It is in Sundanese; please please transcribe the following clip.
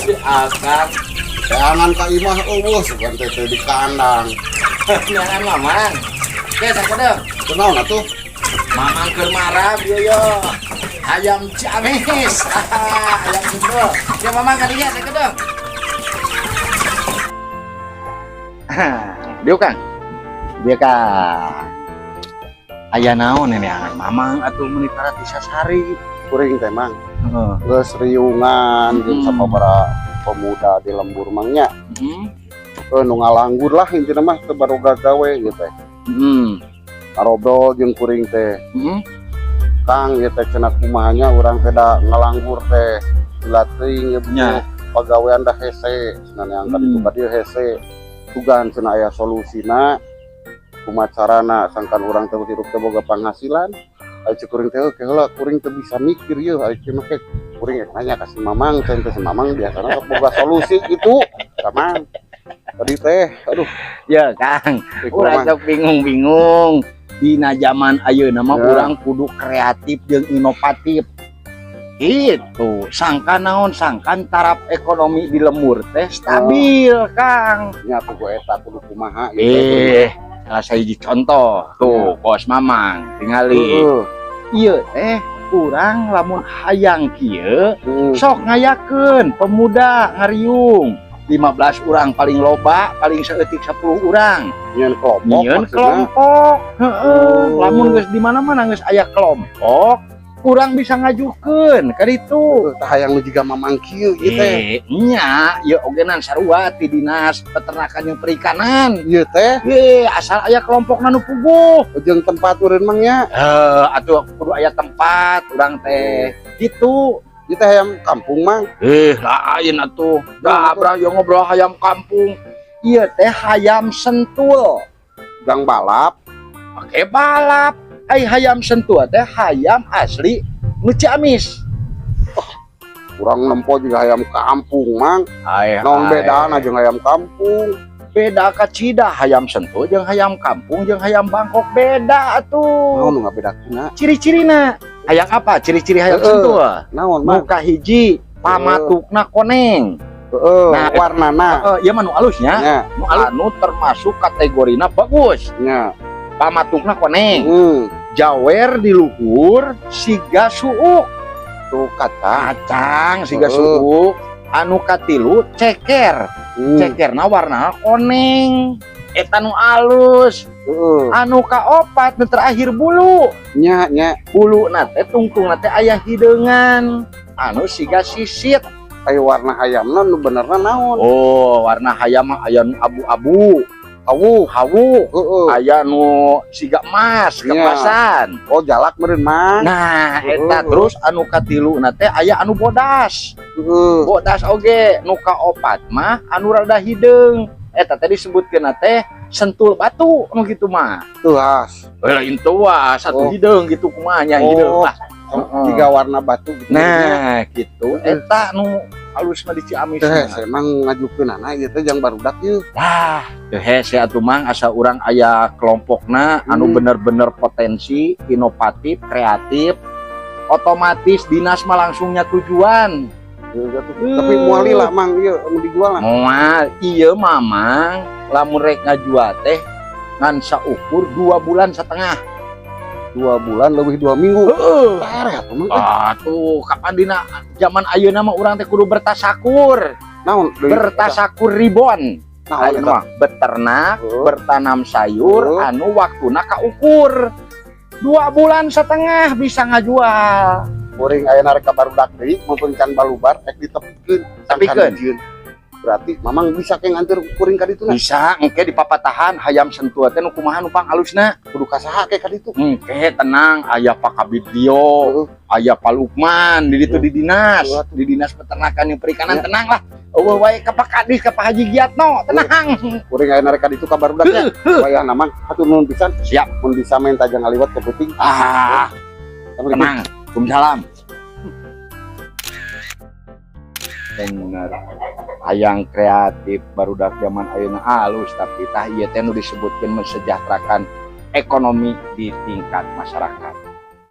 Si Akang. Teangan ka imah euweuh sugan teh teh di kandang. Neangan Mamang. Oke, sakedeung. Kunaon atuh? Mamang keur marah ieu yo. Hayam Ciamis. Hayam sentul. Ya Mamang kadinya sakedeung. Dieu Kang. Dieu Kang. Aya naon neneangan Mamang atuh meuni tara ti sasari. Kuring teh Mang. Heeh. Geus riungan jeung sababaraha pemuda di lembur Mang nya. Nu ngalanggur lah intina mah teu baroga gawe ieu teh. Ngarobrol jeung kuring teh. Kang ieu teh cenah kumaha nya urang teh da ngalanggur teh dilatih ieu pagawean da hese cenah neang ka ditu ka dieu hese. Tugan cenah aya solusina kumaha carana sangkan urang teh hirup teh boga penghasilan. Ai cek kuring teh oke heula kuring teh bisa mikir ieu ai kieu mah kuring rek nanya ka si Mamang teh si Mamang biasana sok boga solusi gitu. Mamang tadi teh aduh Ya Kang, urang sok bingung-bingung. Dina zaman ayeuna mah urang kudu kreatif jeung inovatif. Gitu, sangka naon sangkan taraf ekonomi di lembur teh stabil, Kang. Nya kudu eta kudu kumaha gitu. Salah sahiji contoh tuh kos Mamang tingali. Ieu teh urang lamun hayang kieu sok ngayakeun pemuda ngariung 15 urang paling loba, paling saeutik 10 urang. Nyieun kelompok Nyieun maksudna. Kelompok. Heeh. Oh. Lamun geus di mana-mana geus aya kelompok, urang bisa ngajukeun ka ditu. Tah hayang nu jiga Mamang kieu ieu teh. Nya, ieu ogenan sarua ti Dinas Peternakan jeung Perikanan. Ieu teh Asal aya kelompokna nu puguh. Jeung tempat urang Mang nya. Heuh, atuh kudu aya tempat urang teh. Gitu. Ieu teh hayam kampung Mang. Lain atuh. Gabra yo ngobrol hayam kampung. Ieu teh hayam sentul. Gang balap. Pake balap. Ai hayam sentul teh hayam asli nu Ciamis. Urang nempo juga hayam kampung Mang. Ai, Naon ai. Bedana jeung hayam kampung? Beda kacida hayam sentul jeung hayam kampung jeung hayam Bangkok beda atuh. Naon nu ngabedakeunna? Ciri-cirina. Hayam apa? Ciri-ciri hayam sentul. Naon Mang? Nu kahiji pamatukna koneng. Heeh, Nah, warnana. Heeh, ieu mah nu alusnya. Nya, Nu alus anu termasuk kategorina bagus. Nya. Pamatukna koneng. Jawer di luhur siga suuk. Tuh kacang. Kacang siga suuk. Anu katilu ceker. Cekerna warna koneng. Eta nu alus. Anu kaopat nu terakhir bulu. Nya, nya. Bulu teh tungtung teh aya hideungan. Anu siga sisit. Aya warna hayamna nu benerna naon? Oh, warna hayam mah aya nu abu-abu, Hawu. Hawu, Heeh. aya nu siga emas, kemasan. Oh, jalak meureun Mang. Nah, eta terus anu katilu na teh aya anu bodas. Bodas oge, nu kaopat mah anu rada hideung. Eta teh disebutkeun teh sentul batu nu kitu mah. Tuas. Eh, lain tuas, satu hideung gitu kumaha nya hideung lah. Heeh. Tiga warna batu gitu. Nah, gitu. Eta nu alus mah di Ciamis. Teh, Mah. saya emang ngajukeunana ieu teh jang barudak ieu. Wah, teu hese atuh Mang asa urang aya kelompokna anu bener-bener potensi, inovatif, kreatif. Otomatis dinas mah langsungnya tujuan. Tapi moal lila Mang ieu mun dijual lah. Moal, ieu mah Mang lamun rek ngajual teh ngan saukur 2 bulan setengah. 2 bulan lebih 2 minggu. Heeh. Tereh atuh Mang. Ah tuh kapan dina zaman ayeuna mah urang teh kudu bertasakur. Naon? Bertasakur ribon. Naon Ayeuna eta? mah beternak, bertanam sayur, anu waktuna kaukur. 2 bulan setengah bisa ngajual. Kuring ayeuna rek ka barudak deui mumpung can balubar rek ditepikeun. Tepikeun. Sangkan Berarti Mamang bisa ke nganter kuring ka ditu na? Bisa, engke di papatahan hayam sentuh teh nu kumaha nu pang alusna. Kudu ka saha ke ka ditu? Engke tenang, aya Pak Kabid Dio, aya Pak Lukman di ditu di dinas, di dinas peternakan yang perikanan tenang lah. Eueuh wae ka Pak Kadis, ka Pak Haji Giatno, tenang. Kuring aya rek ka ditu ka barudaknya. Wayahna Mang, hatur nuhun pisan. Siap. Mun bisa main tajang ngaliwat ke puting. Ah, Assalamualaikum. Tenang. Waalaikumsalam. Bener. Hayang kreatif barudak zaman ayeuna alus tapi tah ieu teh nu disebutkeun mensejahterakan ekonomi di tingkat masyarakat.